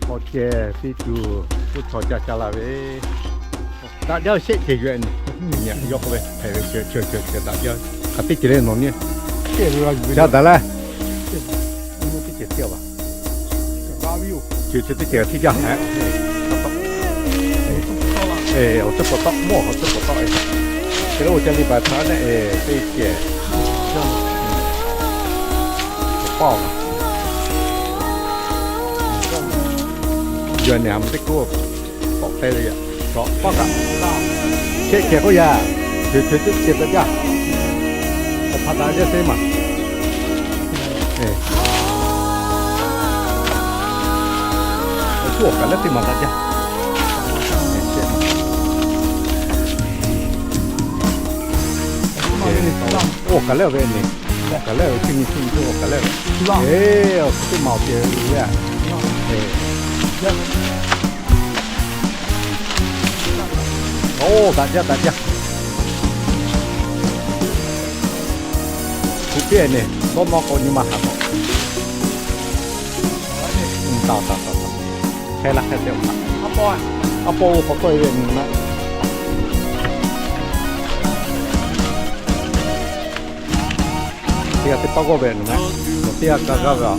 K'awꞈ ceh teˇ tuˬ, k'oˆ chaw ca ca la ve. Daꞈ jaˇ shehˆ ceh yuˬ-e ni. Nyi yawˇ k'oˆ ve hpehꞈ ve ceh ceh ceh daꞈ jaˇ. Hk'aˬ teˇ ceuˬ le nawˬ nyi. Ca daꞈ laˇ. Teˇ ceuˬ tiˇ-a, ceuˬ ceuˬ teˇ ceuˬ tiˇ jaˇ hehꞈ. Awˬ ceuˬ pa taw mawˇ, awˬ ceuˬ pa taw e. Hk'e le oˇ ca liˇ baˬ htaꞈ neˆ e teˇ ceuˬ. Awˬ paˇ yawˇ nehˬ ha mvuh teˇ kuˉ k'awꞈ k'ai ve yaꞈ. K'awꞈ paˇ kaꞈ shehˆ ceh k'oˆ yaˇ, ceuˬ ceuˬ teˇ ceuˬ taꞈ jaˇ. Awˬ hpaꞈ daꞈ jaˇ teˇ maˬ. Awˬ cuˉ awˬ kaˬ lehˉ teˇ maˬ daꞈ jaˇ. Oˇ kaˬ lehˉ ve ne, kaˬ lehˉ ve teˇ nyi teˇ nyi oˇ kaˬ lehˉ ve. Eˬ, awˬ teˇ maˬ awˬ ceh ve yaˇ. Oˇ daꞈ jaˇ daꞈ jaˇ. Hpu piˇ ne, dawˇ nawˇ k'o nyi ma haꞈ k'o. Taˍ taˍ taˍ taˍ. Hk'e la hk'e te awˬ hpaꞈ. A paw oˇ k'awꞈ tawˆ e ve nyi ma. Teˇ g'aˇ teˇ paˆ g'awˇ ve nyi ma. Teˇ g'aˇ ka g'aˇ ve a.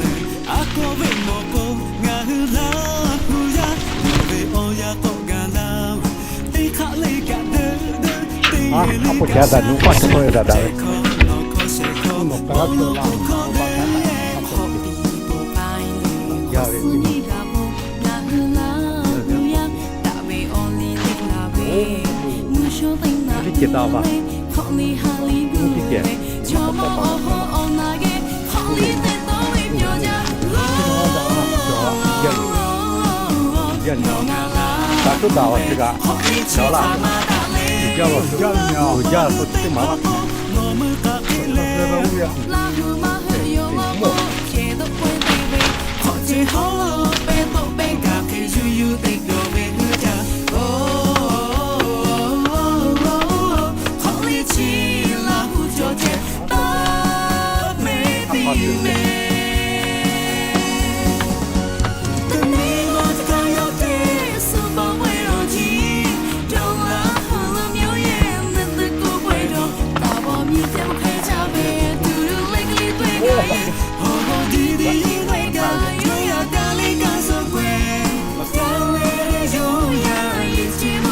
A, a k'oˆ ca daꞈ nyi paˆ ca tawˆ e daꞈ daꞈ ve. Teˇ ceuˬ taˍ paˍ, teˇ ceuˬ. Yaˇ nyi, daꞈ tuˉ daꞈ a chi kaꞈ, ca laˇ, uiˍ jaˇ ve, uiˍ jaˇ ve teˇ maˬ laˇ.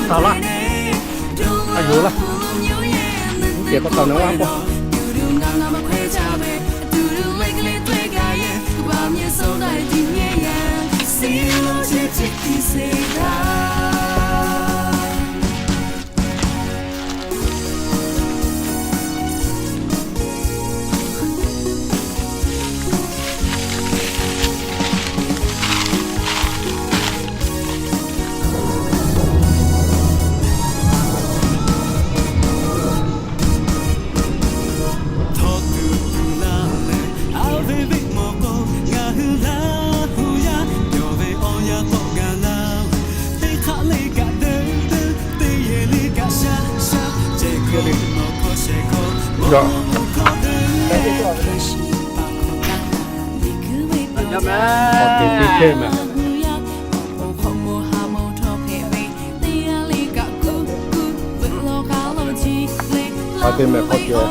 Taˍ laˇ, a yoˬ laˇ, teˇ ceuˬ k'awꞈ taˍ na laˇ paw. Hk'aˬ te mehˬ hk'aw ceh,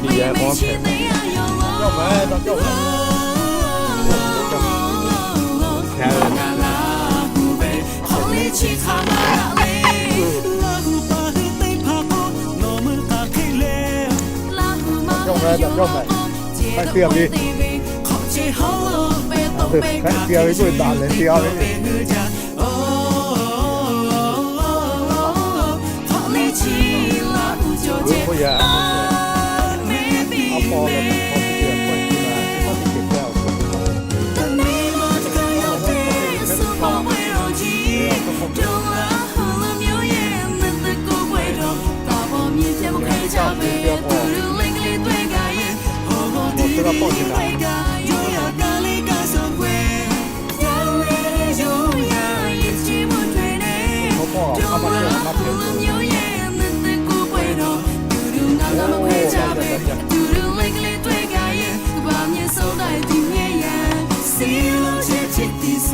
ti yaˇ k'awꞈ hpehꞈ. Yawˇ mehˬ, yawˇ mehˬ, hk'aˬ te a ve, hk'aˬ te a ve k'oˆ ve daꞈ leh te a ve.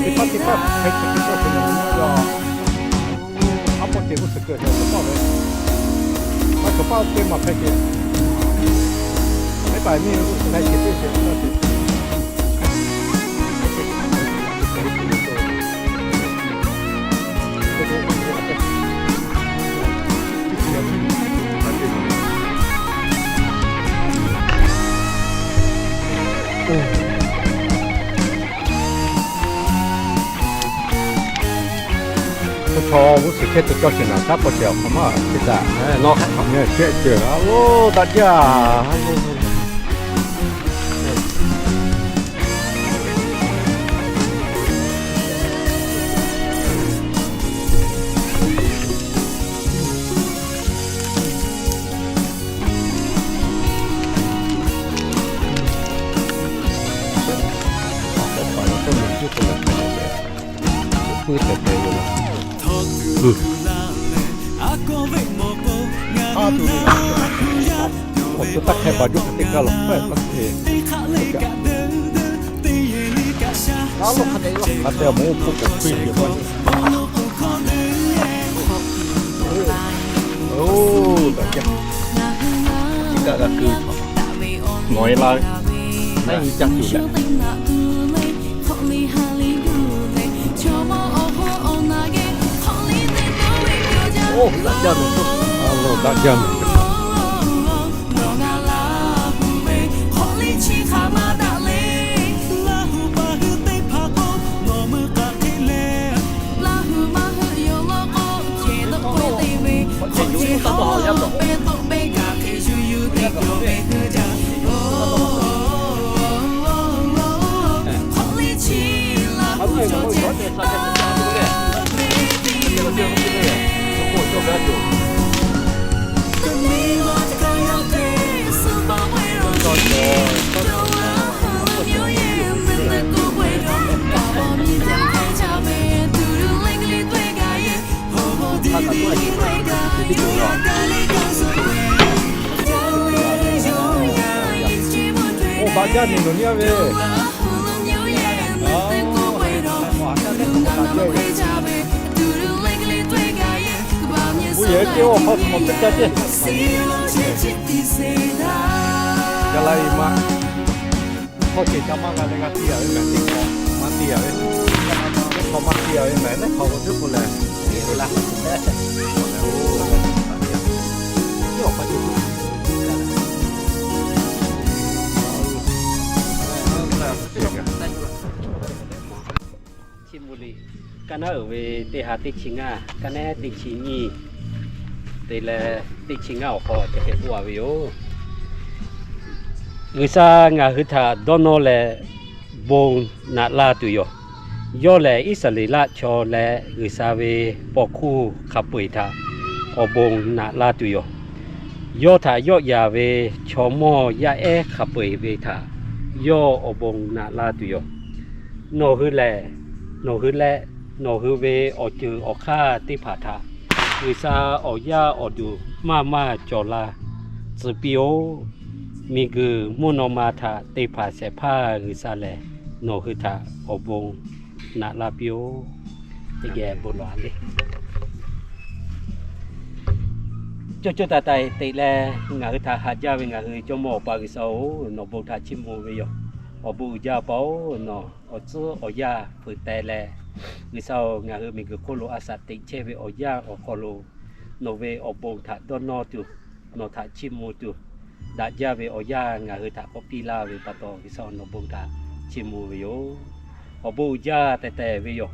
Teˇ hpaˍ teˇ hpaˍ hpehꞈ tuˬ teˇ hpaˍ hpehꞈ tuˬ, a pawˆ ceh g'uˇ suhˍ kuiˬ hpehꞈ tuˬ pawˆ ve, a cawˬ paˇ teˇ maˬ hpehꞈ ceh, teˇ hpaˍ miˇ hpehꞈ ceh teˇ ceh teˇ ceh. Chaw g'uˇ suhˍ chehˇ tuˬ cawˇ sheˍ naˍ, taˇ k'awꞈ ceh awˬ hk'aw maˇ te daꞈ. Nawˬ hk'aˬ hk'aˬ meh shehˆ ceuˬ a lo daꞈ jaˇ. Awˬ to taˇ hk'e baˬ juˇ hk'e teˇ kaˇ lawˬ hk'e taˇ hk'e. Hk'aˬ hk'e mawˬ k'oˆ k'oˆ hk'e ve k'o, oˇ, daꞈ jaˇ. Chi kaꞈ g'a keu nawˬ e la ve, naˉ nyi caˇ tuˬ leh. Oˇ, daꞈ jaˇ mehˍ. A lo daꞈ jaˇ mehˍ. Oˇ, baꞈ jaˇ miˬ nawˬ nyi a ve. Bon yehˬ ve teˇ g'aˇ hk'aw tuˬ mawˬ teˇ ca ceˇ. Ca la e ma. Hk'aw ceh ca maˇ g'a leh g'a tiˇ a ve mehˍ, teˇ hk'aw maˇ tiˇ a ve. Teˇ hk'aw maˇ tiˇ a ve mehˍ, teˇ hk'aw k'o teˇ k'o lehˬ, la Chi mvuh liꞈ kaˇ naˉ uiˍ ve teˇ ha teˇ chi ngaˇ, kaˇ nehˉ teˇ chi nyiˇ te leh teˇ chi ngaˇ awˬ hk'aw ceh hk'e k'oˆ a ve yoˬ. G'uiˬsha ngaˬ hui htaꞈ dawˇ nawˇ leh bon naꞈ la tuˬ yoˬ. Yawˇ lehˬ Iˉsaˍreˍlaˆ chaw leh G'uiˬsha ve paw hkuˇ hk'a peu-eˬ htaꞈ awˬ bon naꞈ la tuˬ yoˬ. Yawˇ htaꞈ yawˆ yan ve chaw mawˇ yaˇ ehˉ hk'a peu-eˬ ve htaꞈ yawˇ awˬ bon naꞈ la tuˬ yoˬ. Nawˬ hui lehˬ, nawˬ hui leh nawˬ hui ve awˬ ceuˬ awˬ hk'aˇ teˇ hpaˍ htaꞈ G'uiˬsha awˬ yaˇ awˬ duˬ maˇ maˇ cawˬ la tcuh piˇ-oˆ. Miˬguiˬ mvuhˇ naw ma htaꞈ te hpanˍ shehˍ hpaˇ G'uiˬsha lehˬ, nawˬ hui htaꞈ awˬ bon naꞈ la piˇ-oˆ. Teˇ geh bon lawˬ le. Cawˇ cawˇ taiˍ taiˍ teꞈ leh ngaˬ hui htaꞈ haꞈ jaˇ ve ngaˬ hui Jawˇmawˇ Awˬ pa G'uiˬsha-oˬ, nawˬ bon htaꞈ chiˇ mvuh ve yoˬ. Awˬ bon uiˍ jaˇ pa-oˬ, nawˬ awˬ tcuhˉ awˬ yanˇ fuiˍ teh leh, G'uiˬsha-oˬ, ngaˬ hui miˬguiˬ hk'oˆ lo a shaꞈ teꞈ chehˇ ve awˬ yanˇ awˬ hk'aw lo nawˬ ve awˬ bon htaꞈ dawˇ nawˇ tuˬ, nawˬ htaꞈ chiˇ mvuh tuˬ, daꞈ jaˇ ve awˬ yanˇ ngaˬ hui htaꞈ k'awꞈ piˇ laˇ ve pa taw, G'uiˬsha nawˬ bon htaꞈ chiˇ mvuh ve yoˬ. Awˬ bon uiˍ jaˇ teh teh ve yoˬ.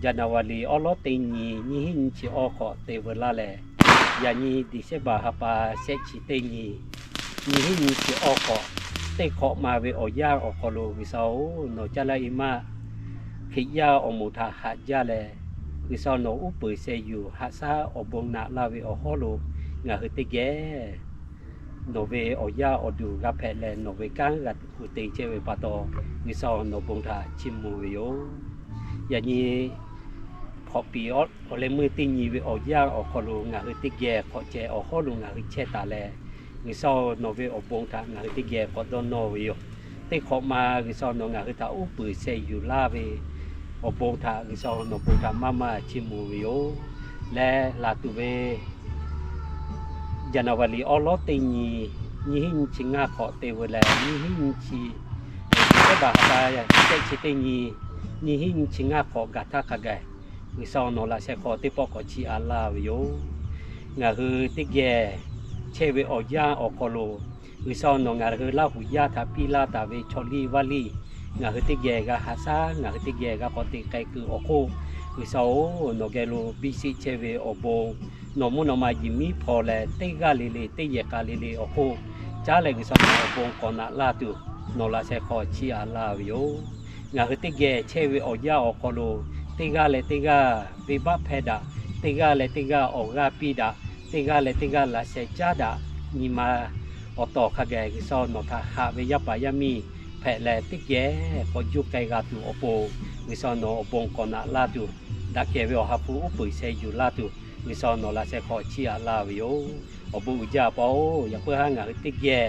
Jaˍnaˍvaˍriˍ awˉ lawˉ teˇ nyi, nyiˇ hinˉ nyiˇ chi awˇ hk'awꞈ te veu laˇ leh, yaꞈ nyi December ha pa shehˆ chi teˇ nyi, nyiˇ hinˉ nyiˇ chi awˇ hk'awꞈ, teˇ hk'awꞈ ma ve awˬ yanˇ awˬ hk'aw lo G'uiˬsha-oˬ, nawˬ caˇ laˇ e maˇ Hkriꞈ yaˇ awˬ moˍ htaꞈ haꞈ jaˇ leh, G'uiˬsha nawˬ uˉ peunˍ sheh yuˬ haꞈ shaˉ awˬ bon naꞈ laˇ ve awˬ hawˉ lo ngaˬ hui teˇ geh nawˬ ve awˬ yaˇ awˬ duˬ g'a hpehꞈ leh, nawˬ ve kanˉ g'a hu te chehˇ ve pa taw, G'uiˬsha nawˬ bon htaꞈ chiˇ mvuh ve yoˬ. Yaꞈ nyi hk'awꞈ piˍ awˬ leh meuˇ teˇ nyi ve awˬ yanˇ awˬ hk'aw lo ngaˬ hui teˇ geh hk'awꞈ ceh awˬ hawˉ lo ngaˬ hui chehˇ taˍ leh, G'uiˬsha nawˬ ve awˬ bon htaꞈ ngaˬ hui teˇ geh k'awꞈ dawˇ nawˇ ve yoˬ. Teˇ hk'awꞈ ma G'uiˬsha nawˬ ngaˬ hui htaꞈ uˉ peunˍ sheh yuˬ laˇ ve awˬ bon htaꞈ G'uiˬsha nawˬ bon htaꞈ maˇ maˇ chiˇ mvuh ve yoˬ. Leh laˬ tuˬ ve January awˉ lawˉ teˇ nyi, nyiˇ hinˉ nyiˇ chi ngaˇ hk'awꞈ te ve leh, nyiˇ hinˉ nyiˇ chi, teˇ baˬ ha pa tehˆ chi teˇ nyi, nyiˇ hinˉ nyiˇ chi ngaˇ hk'awꞈ gaˬ htaˇ hk'a gaˬ, G'uiˬsha nawˬ laꞈ sheh hk'aw teˇ pawˆ k'awꞈ chiˇ aꞈ laˇ ve yoˬ. Ngaˬ hui teˇ geh chehˇ ve awˬ yanˇ awˬ hk'aw lo, G'uiˬsha nawˬ ngaˬ hui Laˇ huˍ yaˇ htaꞈ piˇ laˇ taˍ ve chaw liˇ vaˇ liˇ, ngaˬ hui teˇ geh g'a haꞈ shaˉ, ngaˬ hui teˇ geh g'a k'awꞈ te k'ai kuiˬ awˬ hk'oˆ, G'uiˬsha-oˬ, nawˬ geh lo biˇ shiˆ chehˇ ve awˬ bon, nawˬ mvuhˇ naw ma yiˬ miˉ hpaw leh teˇ g'aˇ le le teˇ yehˬ k'a le le awˬ hk'oˆ, caˉ leh G'uiˬsha nawˬ awˬ bon k'awꞈ naꞈ laˇ tuˬ, nawˬ laꞈ sheh hk'aw chiˇ aꞈ laˇ ve yoˬ. Ngaˬ hui teˇ geh chehˇ ve awˬ yanˇ awˬ hk'aw lo, teˇ g'aˇ leh teˇ g'aˇ venˇbaˆ hpehˇ daꞈ, teˇ g'aˇ leh teˇ g'aˇ awˬ g'aˇ piˇ daꞈ, teˇ g'aˇ leh teˇ g'aˇ laꞈ sheh caˉ daꞈ, nyi ma awˬ tawˍ hk'a gaˬ G'uiˬsha nawˬ htaꞈ haꞈ ve yaˇ paˍ yaˇ miˇ hpehꞈ leh teˇ geh k'awꞈ juˇ k'ai g'a tuˬ awˬ pon, G'uiˬsha nawˬ awˬ bon k'awꞈ naꞈ laˇ tuˬ, daꞈ kehˬ ve awˬ ha hpu uˉ peunˍ sheh yuˬ laˇ tuˬ, G'uiˬsha nawˬ laꞈ sheh hk'aw chiˇ aꞈ laˇ ve yoˬ. Awˬ bon uiˍ jaˇ pa-oˬ, yaꞈ puiˉ haˉ ngaˬ hui teˇ geh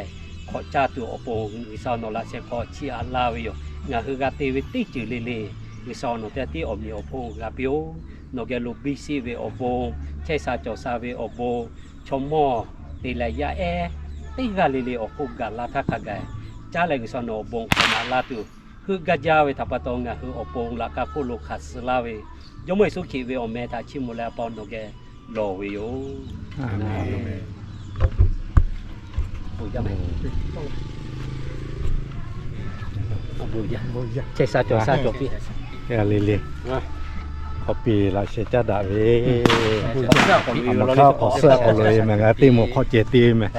hk'awꞈ caˇ tuˬ awˬ pon G'uiˬsha nawˬ laꞈ sheh hk'aw chiˇ aꞈ laˇ ve yoˬ. Ngaˬ hui g'a te ve teˇ ceuˬ le le, G'uiˬsha nawˬ teˇ g'aˇ tiˉ awˬ meꞈ awˬ hponˇ g'a piˇ-oˆ. Nawˬ geh lo biˇ shiˆ ve awˬ bon, chehˇ sha cawˬ sha ve awˬ bon, chaw mawˇ te leh yaˇ ehˉ teˇ g'aˇ le le awˬ hk'oˆ gaˬ la htaˇ hk'a gaˬ, caˉ leh G'uiˬsha nawˬ awˬ bon k'awꞈ naꞈ laˇ tuˬ, heuˆ gaˇ jaˇ ve htaꞈ pa taw ngaˬ hui awˬ pon laꞈ ka hk'oˆ lo hk'aˬ suh laˇ ve, Jawˇmawˇ Yeˍsuˆ Hkriꞈ ve awˬ meh htaꞈ chiˇ mvuh leh a pa nawˬ geh lawˬ ve yoˬ. Chehˇ sha cawˬ sha cawˬ piˇ. Hk'a piˇ laꞈ sheh caˉ daꞈ ve, a ma hk'aˇ k'awꞈ suhˉ k'awꞈ loꞈ e meh, ngaˬ teˇ moˍ hk'aw ceh te meh.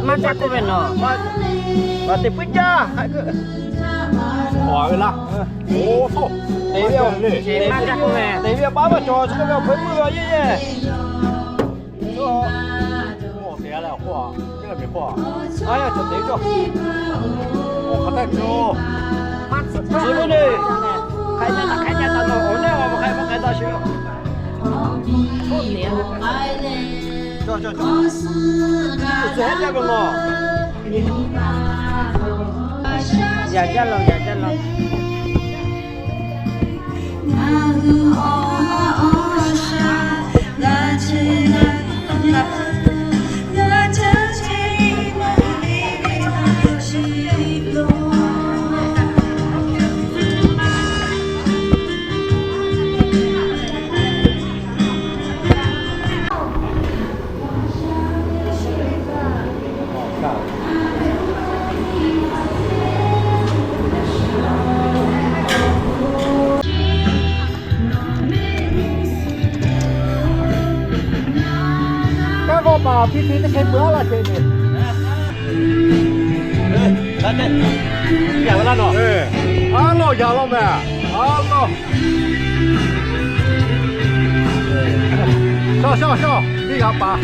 Maˇ caˇ k'oˆ ve nawˬ. Maˇ te puiˉ caˇ. Maˇ caˇ k'oˆ ve. Te ve paˉ maˇ cawˬ, chi hk'e ve awˬ hk'aw puiˉ ve a yehˇ yehˇ. Chi ve le, hk'aˬ htaˇ cawˬ. Chi ve le, hk'aˬ htaˇ hk'aˬ htaˇ nawˬ awˬ neˉ awˬ hk'aˬ hk'aˬ htaˇ taˇ nawˬ awˬ neˉ awˬ hk'aˬ hk'aˬ htaˇ taˇ shiˍ. Cawˬ cawˬ cawˬ. Tcuh heˉ jaˇ ve mawˬ. Yaꞈ jaˇ law, yaꞈ jaˇ law. Kaˇ k'awꞈ paˍ hpiˇ hpiˇ teˇ hk'e peu-a laˇ ceh ve. Aˉ lawˇ, yaꞈ lawˇ meh. Aˉ lawˇ. Shawˇ shawˇ shawˇ, teˇ g'aˇ paˍ.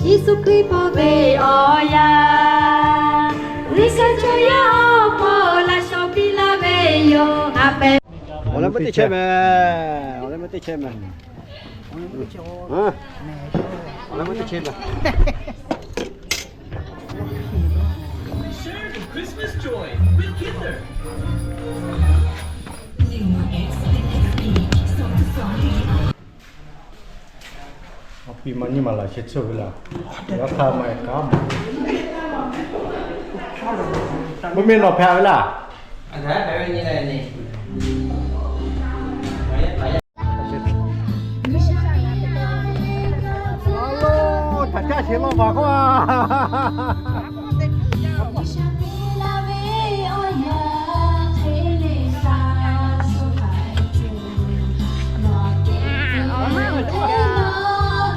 Yeˍsuˆ Hkriꞈ hpaw ve awˬ yanˇ, G'uiˬsha chaw yaˇ awˬ hk'aw laꞈ shawˍ piˇ laˇ ve yoˬ. Aˍmenˍ. Awˬ leh meuˇ teˇ chehˇ mehˍ. Awˬ leh meuˇ teˇ chehˇ mehˍ. Awˬ leh meuˇ teˇ chehˇ mehˍ. Share the Christmas joy with Kinder. Awˬ pi ma nyi ma laˬ sheh tsuhˇ ve laˬ. Yaꞈ hk'aˇ ma e k'aˉ ma. Mvuhˇ miˬ nawˬ hpehꞈ ve laˬ. A loˬ, htaꞈ caˇ sheˍ law vaˬ k'oˆ a.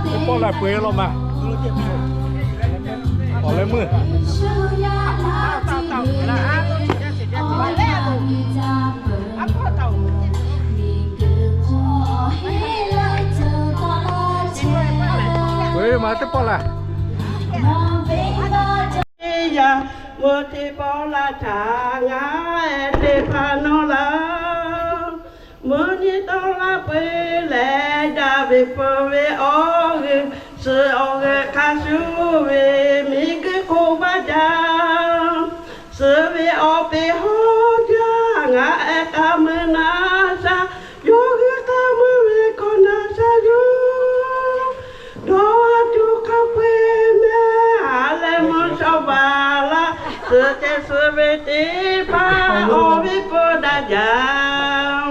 Teˇ pawˆ la peuˬ e law ma. Awˬ leh meuˇ. Peuˬ e ma teˇ pawˆ la. Yaˇ mvuhˇ teˇ pawˆ la htaꞈ ngaˬ ehˉ teˇ hpaˍ nawˬ laˬ. Mvuhˇ nyi tawˆ la peuˬ leh, daꞈ ve peuˬ ve awˬ g'euˆ, suh awˬ g'euˆ hk'a shuˍ ve miˬguiˬ hk'oˆ baˆ jaˇ. Suh ve awˬ peˍ hawˉ jaˇ, ngaˬ ehˉ k'a meuˇ naˍ sha, yawˇ g'uiˬ k'a meuˇ ve hkawˇ naˍ sha yoˬ. Dawˇ a tuˬ hk'a peu-eˬ mehˍ, a leh mvuhˇ shawˍ baˬ laˇ, suh ceh suh ve teˇ hpaˍ awˬ viˉ peuˬ daꞈ jaˇ.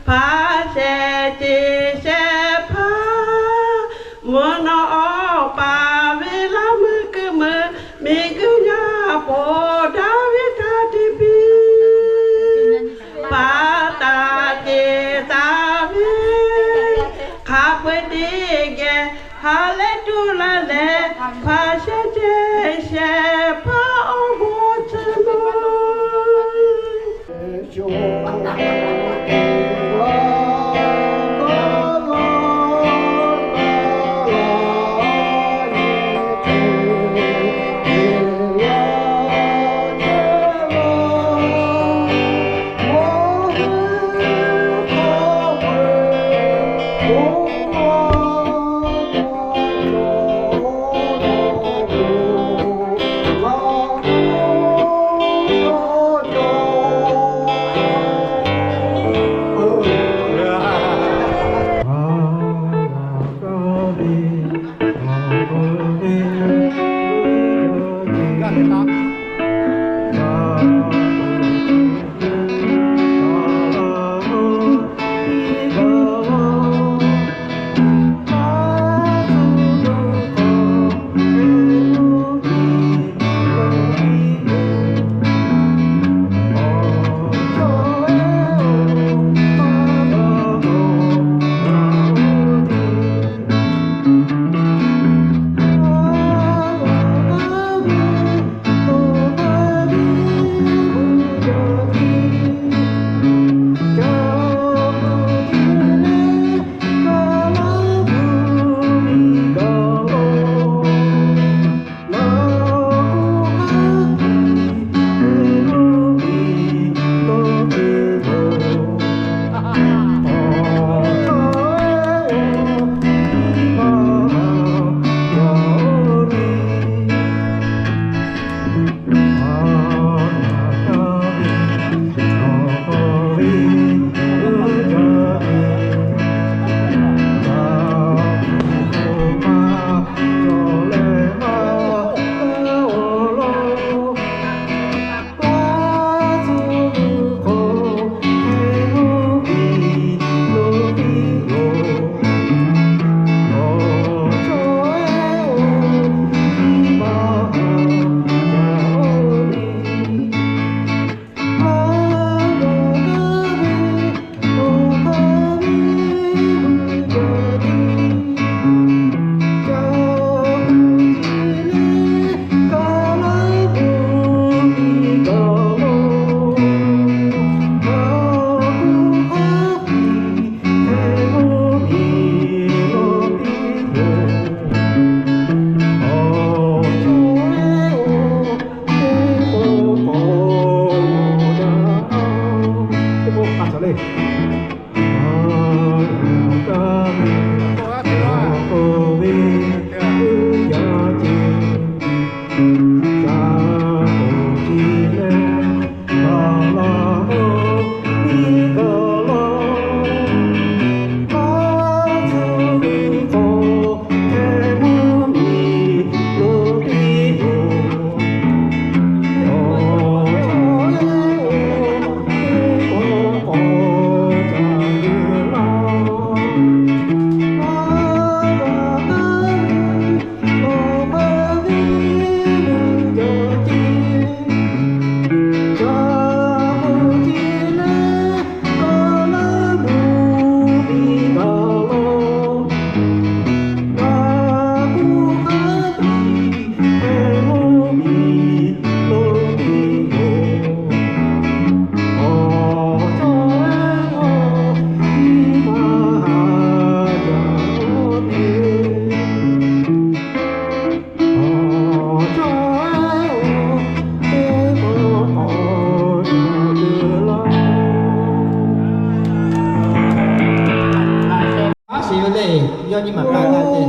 Hpaˇ shehˍ ceˬ shehˍ hpaˇ, mvuhˇ naw awˬ paˍ ve laˇ meuˇ kuiˬ meuˇ, miˬguiˬ yaˇ hpaw daꞈ ve htaꞈ te piˇ. Paˍ taˍ ceˬ taˍ ve hk'a peu-eˬ teˇ geh ha lehˬ tuˬ laˇ leh, hpaˇ shehˍ ceˬ shehˍ hpaˇ awˬ bon tcuh mawˬ. Aˉ sheˍ ve le, yawˇ nyiˇ maˬ k'aˇ k'aˇ ceh.